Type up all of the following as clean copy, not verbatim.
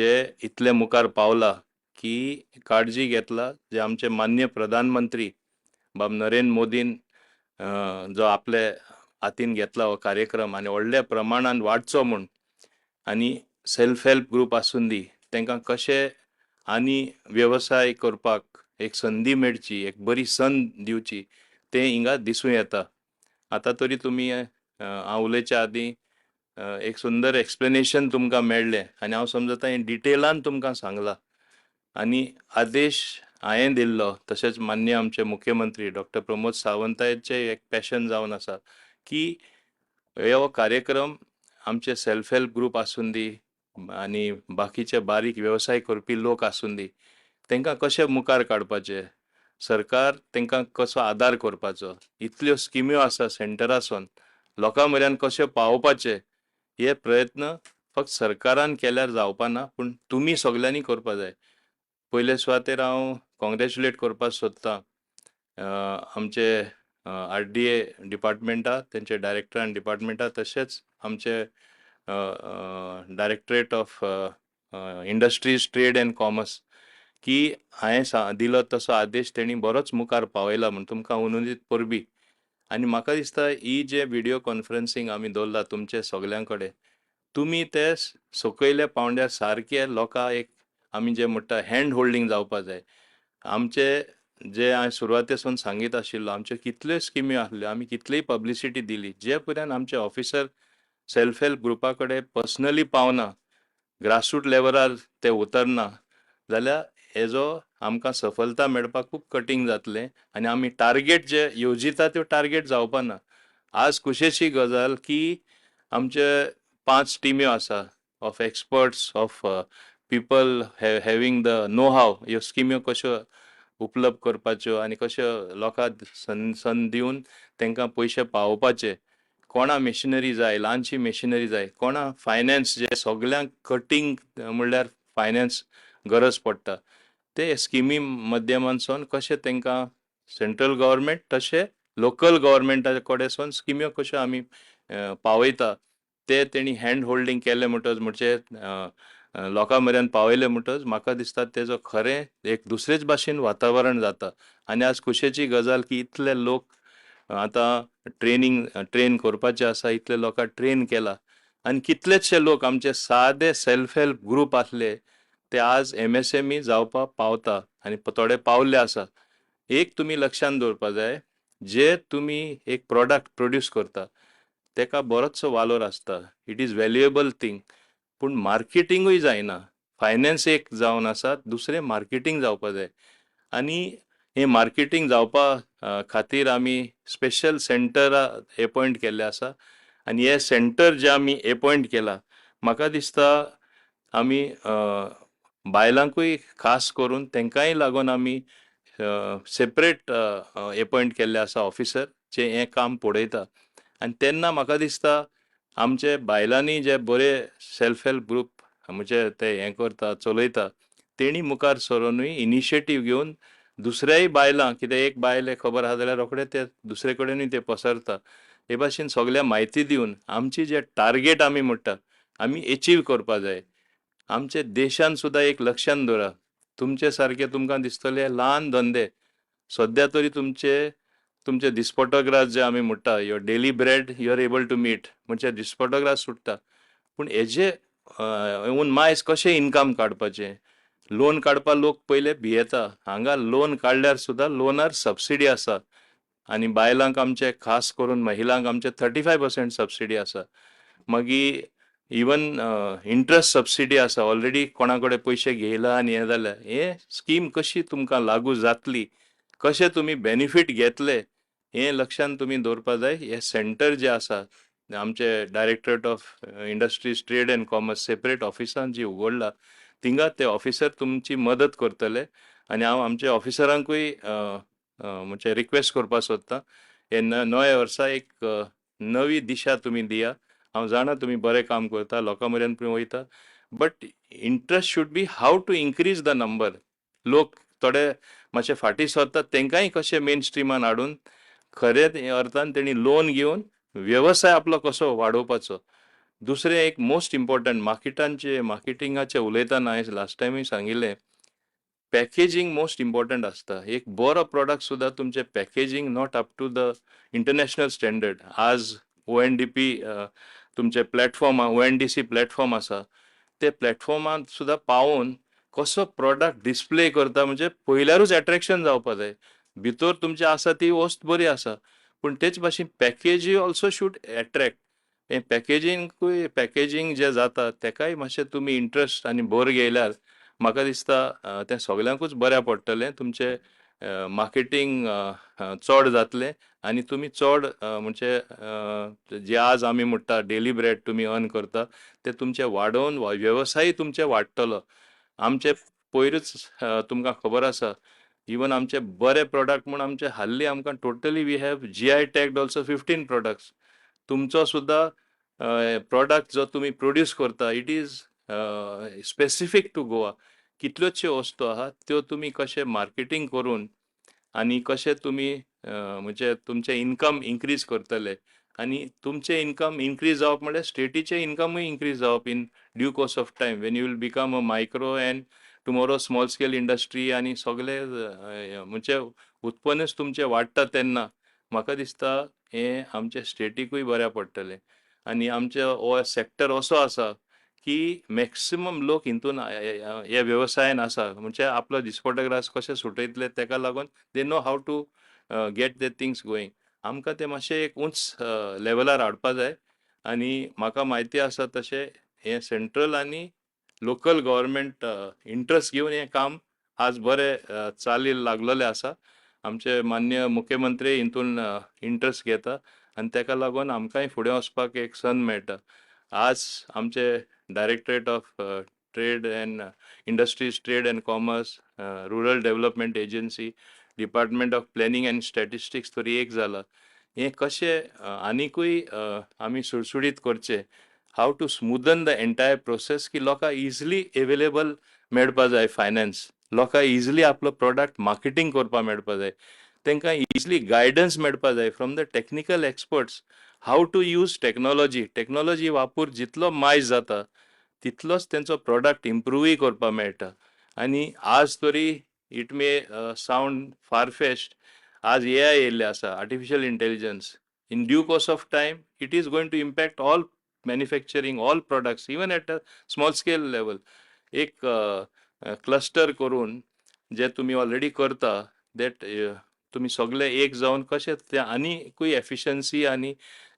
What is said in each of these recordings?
जे इतले मुखार पावला की काळजी घेतला जे आमचे मान्य प्रधानमंत्री बाब नरेंद्र मोदीन जो आपले हातीन घेतला हो कार्यक्रम आनी व्हडल्या प्रमाणान वाडचो म्हूण आनी सेल्फ हेल्प ग्रूप आसूं दी, तांकां कशें आनी वेवसाय करपाक एक संदी मेळची, एक बरी संद दिवची, तें हिंगा दिसूं येता. आतां तरी तुमी हांव उलयच्या आदीं एक सुंदर एक्सप्लेनेशन तुमकां मेळ्ळें आनी हांव समजता हें डिटेलान तुमकां सांगलां. आनी आदेश हांवें दिल्लो, तशेंच मान्य आमचे मुख्यमंत्री डॉक्टर प्रमोद सावंताचें एक पॅशन जावन आसा की हो कार्यक्रम आमचे सेल्फ हेल्प ग्रूप आसूं दी आनी बाकीचे बारीक वेवसाय करपी लोक आसूं दी, तांकां कशें मुखार काडपाचें, सरकार तांकां कसो आदार करपाचो, इतल्यो स्किम्यो आसा सेंटरासून लोकां म्हऱ्यान कशें पावोवपाचें, हे प्रयत्न फक्त सरकारान केल्यार जावपा ना, पूण तुमी सगल्यांनी करपा जाय. पयले सुवातेर हांव कॉंग्रेच्युलेट करपाक सोदतां आमचे आरडीए डिपार्टमेंटा, तेंचे डायरेक्टर आनी डिपार्टमेंटा, तशेंच आमचे Directorate of Industries, Trade and Commerce की हांवें दिलो तसो आदेश तेणी बरोच मुखार पावयला म्हूण तुमकां उनुदीत परबी. आनी म्हाका दिसता ही जे विडियो कॉन्फरन्सींग आमी दवरला तुमचे सगल्यां कडेन, तुमी ते सकयल्या पावंड्यार सारके लोकां एक आमी जे म्हणटा हँड होल्डींग जावपा जाय. आमचे जे हांवें सुरवातेसून सांगीत आशिल्लो, आमच्यो कितल्यो स्किम्यो आसल्यो, आमी कितलीय पब्लिसिटी दिली, जे पर्यंत आमचे ऑफिसर सेल्फ हेल्प ग्रुपा कडेन पर्सनली पावना, ग्रासरूट लेवलार ते उतरना जाल्यार हेजो आमकां सफलता मेळपाक खूब कठीण जातलें आनी आमी टार्गेट जे येवजिता त्यो टार्गेट जावपा ना. आज खुशेची गजाल की आमचे पांच टिम्यो आसा of experts, of people having the know how, ह्यो स्किम्यो कश्यो उपलब्ध करपाच्यो आनी कश्यो लोकांक संद दिवन तांकां पयशे पावोवपाचे. कोणा मेशिनरी जाय, ल्हानशी मेशिनरी जाय, कोणा फायनान्स, जे सगल्यांक कटींग म्हणल्यार फायनान्स गरज पडटा, ते स्किमी माध्यमांसून कशें तांकां सेंट्रल गव्हर्मेंट तशें लोकल गव्हर्मेंटा कडेन स्किम्यो कश्यो आमी पावयता, ते तेणी हँड होल्डींग केलें म्हणटच, म्हणजे लोकां मेरेन पावयलें म्हणटच म्हाका दिसता तेजो खरें एक दुसरेच भाशेन वातावरण जाता. आनी आज खुशेची गजाल की इतले लोक आतां ट्रेन करपाचे आसा, इतले लोकांक ट्रेन केला आनी कितलेचशे लोक आमचे सादे सेल्फ हेल्प ग्रूप आसले ते आज एमएसएमई जावपाक पावता आनी थोडे पावल्ले आसा. एक तुमी लक्षांत दवरपा जाय, जे तुमी एक प्रोडक्ट प्रोड्यूस करता तेका बरोचसो वालोर आसता, it is valuable thing, पूण मार्केटिंगूय जायना. फायनान्स एक जावन आसा, दुसरें मार्केटींग जावपा जाय आनी हें मार्केटींग जावपा खातीर आमी स्पेशल सेंटर एपॉयंट केल्ले आसा. आनी हे सेंटर जे आमी एपॉयंट केला, म्हाका दिसता आमी बायलांकूय खास करून तांकांय लागून आमी सेपरेट एपॉयंट केल्ले आसा ऑफिसर जे हें काम पळयता. आनी तेन्ना म्हाका दिसता आमचे बायलांनी जे बरे सेल्फ हेल्प ग्रूप म्हणजे ते हें करता, चलयता, तेणी मुखार सरुनूय इनिशिएटीव घेवन दुसऱ्याय बायलांक, कित्याक एक बायल खबर आसा जाल्यार रोखडे ते दुसरे कडेनूय ते पसरता, हे भाशेन सगळ्या म्हायती दिवन आमची जे टार्गेट आमी म्हणटा आमी एचीव करपा जाय. आमचे देशान सुद्दां एक लक्षान दवरा, तुमचे सारके तुमकां दिसतले ल्हान धंदे सद्या तरी तुमचे तुमचे दिसपटो ग्रास जे आमी म्हणटा, your daily bread you are able to meet, म्हणजे दिसपटो ग्रास सुट्टा, पूण हेजे हून मायज कशें इनकम काडपाचें? लोन काडपाक लोक पयले भियेता. हांगा लोन काडल्यार सुद्दां लोनार सबसिडी आसा आनी बायलांक आमचे, खास करून महिलांक आमचे 35% सबसिडी आसा. मागीर इवन इंट्रस्ट सबसिडी आसा. ऑलरेडी कोणा कडेन पयशे घेयला आनी हें जाल्यार हे स्कीम कशी तुमकां लागू जातली, कशें तुमी बेनिफीट घेतले, हें लक्षांत तुमी दवरपा जाय. हें सेंटर जें आसा आमचे Directorate of Industries, Trade and Commerce separate ऑफिसान जी उगडला, थिंगा ते ऑफिसर तुमची मदत करतले. आनी हांव आमच्या ऑफिसरांकूय म्हणजे रिक्वेस्ट करपाक सोदतां, हे नव्या वर्सा एक नवी दिशा तुमी दिया. हांव जाणा तुमी बरें काम करता, लोकां मेरेन तुमी वयता, but interest should be how to increase the number. लोक थोडे मातशे फाटीं सरतात, तांकांय कशें मेन स्ट्रिमान हाडून खरे अर्थान तेणी लोन घेवन वेवसाय आपलो कसो वाडोवपाचो. दुसरें एक मोस्ट इम्पॉर्टंट, मार्केटांचे, मार्केटिंगाचे उलयतना हांवें लास्ट टायमूय सांगिल्लें, पॅकेजींग मोस्ट इम्पॉर्टंट आसता. एक बरो प्रोडक्ट सुद्दां तुमचें packaging not up to the international standard. आज ओएनडीपी तुमचें प्लॅटफॉर्म, ओएनडीसी प्लॅटफॉर्म आसा, ते प्लॅटफॉर्मांत सुद्दां पावोवन कसो प्रोडक्ट डिस्प्ले करता, म्हणजे पयल्यारूच एट्रॅक्शन जावपा जाय. भितर तुमचें आसा ती वस्त बरी आसा, पूण तेच भाशेन पॅकेजी ऑल्सो should attract. हें पॅकेजींगूय, पॅकेजींग जें जाता तेकाय मातशें तुमी इंट्रस्ट आनी भर घेयल्यार म्हाका दिसता तें सगल्यांकूच बऱ्या पडटलें. तुमचें मार्केटींग चड जातलें आनी तुमी चड, म्हणजे जे आज आमी म्हणटा डेली ब्रेड तुमी अर्न करता, ते तुमचे वाडोवन वेवसाय तुमचे वाडटलो. आमचे पयरूच तुमकां खबर आसा, इवन आमचे बरे प्रोडक्ट म्हूण आमचे हाल्ली आमकां totally we have GI tagged also 15 products. तुमचो सुद्दां प्रोडक्ट जो तुमी प्रोड्यूस करता, it is specific to Goa. कितल्योचश्यो वस्तू आहा, त्यो तुमी कशें मार्केटींग करून आनी कशें तुमी म्हणजे तुमचें इन्कम इन्क्रीज करतले आनी तुमचें इन्कम इन्क्रीज जावप म्हणल्यार स्टेटीचें इन्कमूय इन्क्रीज जावप in due course of time, when you will become a micro and tomorrow small scale industry आनी सगळे म्हणजे उत्पन्नच तुमचें वाडटा, तेन्ना म्हाका दिसता हें आमच्या स्टेटीकूय बऱ्या पडटलें. आनी आमचो हो सॅक्टर असो आसा की मॅक्सिमम लोक हितून ह्या वेवसायान आसा, म्हणजे आपलो दिसपटो ग्रास कशें सुटयतले तेका लागून they know how to get the things going. आमकां तें मातशें एक उंच लेवलार हाडपा जाय आनी म्हाका म्हायती आसा तशें हें सेंट्रल आनी लोकल गव्हर्मेंट इंट्रस्ट घेवन हें काम आज बरें चालीक लागलेलें आसा. आमचे मान्य मुख्यमंत्री हितून इंट्रस्ट घेता आनी तेका लागून आमकांय फुडें वचपाक एक संद मेळटा. आज आमचे Directorate of Trade and Industries, Trade and Commerce, Rural Development Agency, Department of Planning and Statistics तरी एक जाला. हें कशें आनिकूय आमी सुडसुडीत करचें, how to smoothen the entire process की लोकांक इजिली एवेलेबल मेळपा जाय फायनान्स, लोकांक इजिली आपलो प्रोडक्ट मार्केटींग करपाक मेळपा जाय, तांकां इजिली गायडन्स मेळपा जाय from the technical experts, how to use technology. Technology वापर जितलो मायज जाता तितलोच तेंचो प्रोडक्ट इम्प्रुवूय करपाक मेळटा. आनी आज तरी it may sound far-fetched, आज एआय येयल्लें आसा, artificial intelligence. In due course of time it is going to impact all manufacturing, all products, even at a small scale level. एक क्लस्टर करून जे तुमी ऑलरेडी करता, that तुमी सगळे एक जावन कशें ते आनीकूय एफिशन्सी आनी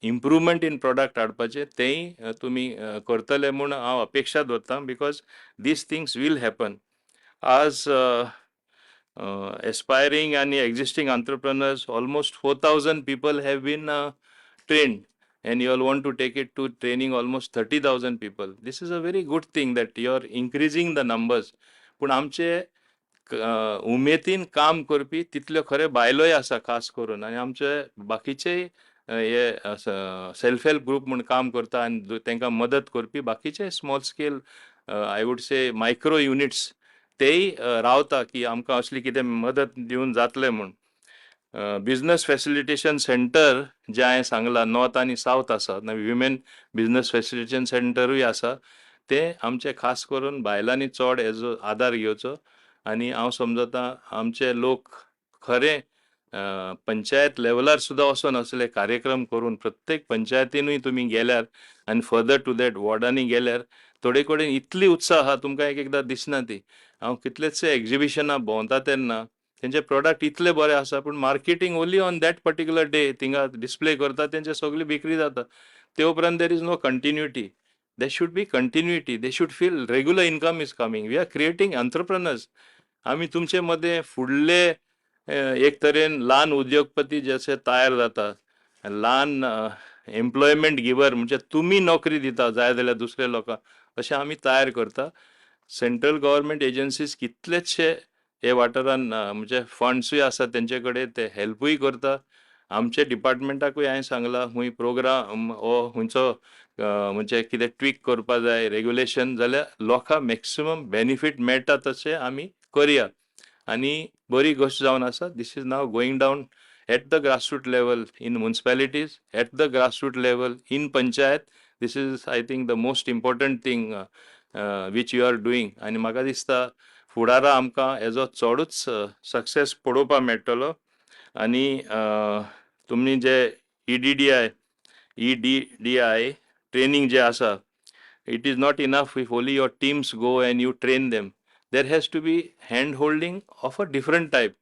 इम्प्रुवमेंट इन प्रोडक्ट हाडपाचें, तेंय तुमी करतले म्हूण हांव अपेक्षा दवरता, because these things will happen. आज aspiring and existing entrepreneurs, almost 4,000 people have been trained, and you all want to take it to training almost 30,000 people. This is a very good thing that you are increasing the numbers. पूण आमचे उमेदीन काम करपी तितल्यो खरे बायलोय आसा खास करून, आनी आमचे बाकीचे हे सेल्फ हेल्प ग्रूप म्हूण काम करता आनी तांकां मदत करपी बाकीचे small scale, I would say micro units, तेय रावता की आमकां असली कितें मदत दिवन जातलें म्हूण. बिजनस फॅसिलिटेशन सेंटर जें हांवें सांगलां, नॉर्थ आनी सावथ आसा, विमेन बिजनस फॅसिलिटेशन सेंटरूय आसा, तें आमचे खास करून बायलांनी चड हेजो आदार घेवचो. आनी हांव समजता आमचे लोक खरें पंचायत लेवलार सुद्दां वचोन असले कार्यक्रम करून प्रत्येक पंचायतीनूय तुमी गेल्यार आनी फर्दर टू that वॉर्डांनी गेल्यार थोडे कडेन इतली उत्साह आहा, तुमकां एक एकदां दिसना ती. हांव कितलेशे एग्जिबिशनां भोंवता तेन्ना तेंचे प्रोडक्ट इतले बरे आसा, पूण marketing only on that particular day. थिंगा डिस्प्ले करता, तेंचे सगळी विक्री जाता, ते उपरांत there is no continuity. There should be continuity. They should feel regular income is coming. We are creating entrepreneurs. आमी तुमचे मदें फुडले एक तरेन ल्हान उद्योगपती जशे तयार जाता, ल्हान एम्प्लॉयमेंट गिवर, म्हणजे तुमी नोकरी दिता जाय जाल्यार दुसऱ्या लोकांक, अशें आमी तयार करता. सेंट्रल गव्हर्मेंट एजन्सीज कितलेशे हे वाठारान म्हणजे फंड्सूय आसा तेंचे कडेन, ते हेल्पूय करता. आमचे डिपार्टमेंटाकूय हांवें सांगलां, खूंय प्रोग्राम हो खंयचो म्हणजे कितें ट्वीक करपा जाय रेग्युलेशन जाल्यार लोकांक मॅक्सिमम बेनिफीट मेळटा तशें आमी करया. आनी बरी गोश्ट जावन आसा, this is now going down at the grassroot level in municipalities, at the grassroot level in panchayat. This is, I think, the most important thing which you are doing. आनी म्हाका दिसता फुडारा आमकां हेजो चडूच सक्सेस पळोवपाक मेळटलो. आनी तुमी जे EDDI training जे आसा, it is not enough if only your teams go and you train them. There has to be hand holding of a different type.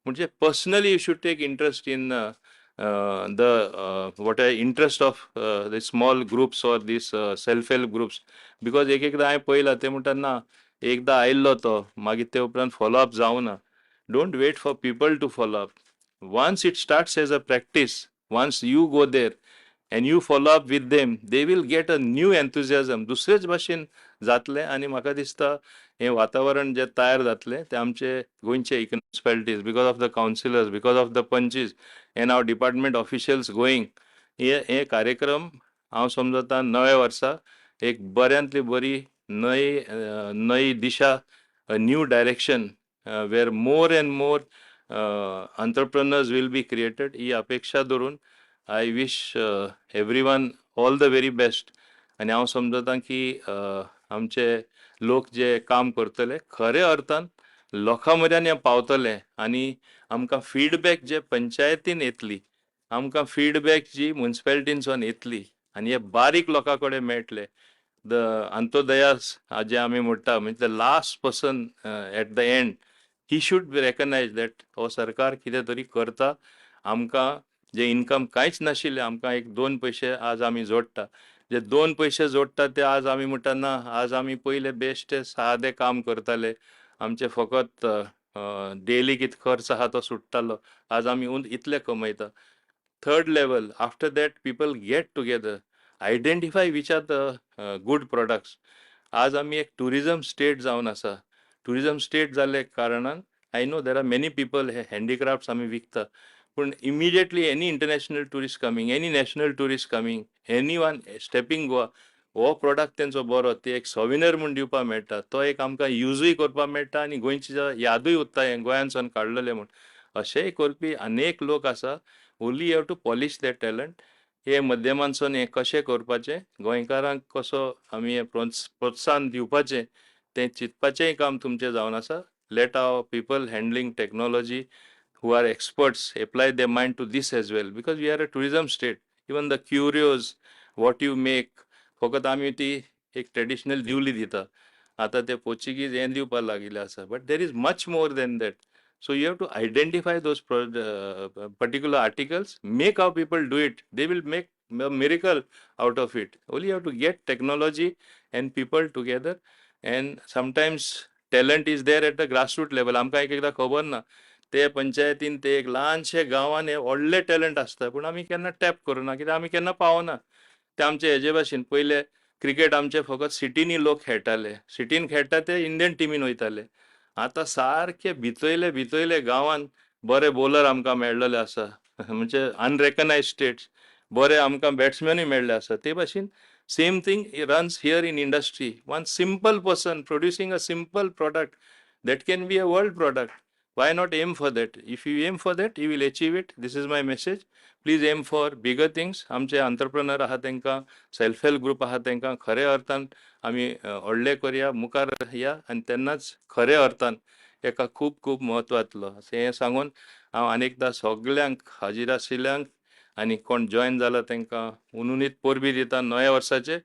म्हणजे personally you should take interest in the what are interest of the small groups or these self help groups, because एक एकदां हांवें पळयलां, ते म्हणटात ना, एकदां आयिल्लो तो, मागीर ते उपरांत फॉलो अप जावना. Don't wait for people to follow up. Once it starts as a practice, once you go there and you follow up with them, they will get a new enthusiasm. दुसरेच भाशेन जातलें. आनी म्हाका दिसता हें वातावरण जें तयार जातलें तें आमचे गोंयचे municipalities, because of the councillors, because of the panchis and our department officials going, हे हे कार्यक्रम हांव समजता नव्या वर्सा एक बऱ्यांतली बरी नवी नवी दिशा, new direction where more and more entrepreneurs will be created, ही अपेक्षा धरून I wish everyone all the very best. आनी हांव समजता की आमचे लोक जे काम करतले, खऱ्या अर्थान लोकां म्हऱ्यान हें पावतले आनी आमकां फिडबॅक जे पंचायतीन येतली, आमकां फिडबॅक जी मुन्सिपेलिटीनसून येतली आनी हे बारीक लोकां कडेन मेळटले, the अंत्योदयास जे आमी म्हणटा, म्हणजे the last person at the end, he should be recognize that हो सरकार कितें तरी करता. आमकां जे इनकम कांयच नाशिल्लें, आमकां एक दोन पयशे आज आमी जोडटा, जे दोन पयशे जोडटा ते आज आमी म्हणटा ना, आज आमी पयले बेश्टे सादें काम करताले, आमचे फकत डेली कितें खर्च आहा तो सुट्टालो, आज आमी इतले कमयता. Third level, after that people get together, identify which are the good products. आज आमी एक टुरिजम स्टेट जावन आसा. टुरिजम स्टेट जाल्ले कारणान I know there are many people hey handicrafts आमी विकता, पूण immediately any international tourist coming, any national tourist coming, anyone stepping Goa, हो प्रोडक्ट तेंचो बरो, ते एक सोविनर म्हूण दिवपाक मेळटा, तो एक आमकां युजूय करपाक मेळटा आनी गोंयची यादूय उरता हें गोंयानसून काडलेलें म्हूण. अशेंय करपी अनेक लोक आसा. Only you have to polish that talent. हे माध्यमांसून हें कशें करपाचें, गोंयकारांक कसो आमी हें प्रोत्साहन दिवपाचें, तें चिंतपाचेंय काम तुमचें जावन आसा. Let our people handling technology who are experts apply their mind to this as well, because we are a tourism state. Even the curios, what you make, फकत आमी ती एक ट्रेडिशनल दिवली दिता, आतां ते पोर्चुगीज हें दिवपाक लागिल्ले आसा, but there is much more than that. So you have to identify those particular articles, make our people do it. They will make a miracle out of it. Only you have to get technology and people together, and sometimes talent is there at the grassroots level. आमकां एक एकदां खबर ना, ते पंचायतीन, ते एक ल्हानशे गांवान हे व्हडले टॅलंट आसता, पूण आमी केन्ना टॅप करुना, कित्याक आमी केन्ना पावना. ते आमचे हेजे भाशेन पयले क्रिकेट आमचे फकत सिटीनी लोक खेळटाले, सिटीन खेळटा ते इंडियन टिमीन वयताले. आतां सारके भितयले भितयले गांवान बरे बॉलर आमकां मेळ्ळेले आसा, म्हणजे अनरेकनायज स्टेट्स बरे आमकां बॅट्समॅनूय मेळ्ळे आसा. ते भाशेन same thing runs here in industry. One simple person producing a simple product that can be a world product. Why not aim for that? If you aim for that, you will achieve it. This is my message. Please aim for bigger things. आमचे अंतरप्रनर आहा तांकां, self help group आहा तांकां खऱ्या अर्थान आमी व्हडले करया, मुखार या आनी तेन्नाच खऱ्या अर्थान हेका खूब खूब म्हत्व जातलो अशें हें सांगून हांव आनी एकदां सगल्यांक हाजीर आशिल्ल्यांक आनी कोण जॉयन जाला तांकां हुनहुनीत परबीं दिता नव्या वर्साचे.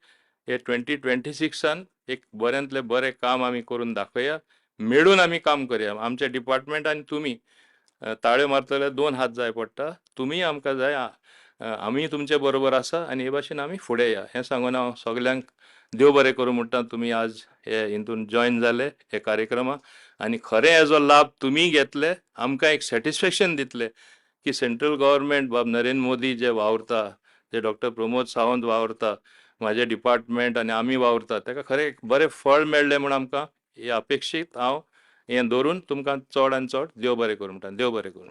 हे 2026an एक बऱ्यांतलें बरें काम आमी करून दाखोवया, मेळून आमी काम करया. आमचें डिपार्टमेंट आनी तुमी, ताळयो मारतले दोन हात जाय पडटा, तुमीय आमकां जाय, आमीय तुमचे बरोबर आसा आनी हे भाशेन आमी फुडें या हें सांगून हांव सगल्यांक देव बरें करूं म्हणटा. तुमी आज हे हितून जॉयन जाले हे कार्यक्रमाक आनी खरें हेजो लाभ तुमीय घेतले, आमकां एक सॅटिस्फॅक्शन दितले की सेंट्रल गव्हर्मेंट बाब नरेंद्र मोदी जे वावुरता, जे डॉक्टर प्रमोद सावंत वावुरता, म्हाजें डिपार्टमेंट आनी आमी वावुरता, ताका खरें एक बरें फळ मेळ्ळें म्हूण आमकां हे अपेक्षीत हांव हें दवरून तुमकां चड आनी चड देव बरें करूं म्हणटा. देव बरें करूं.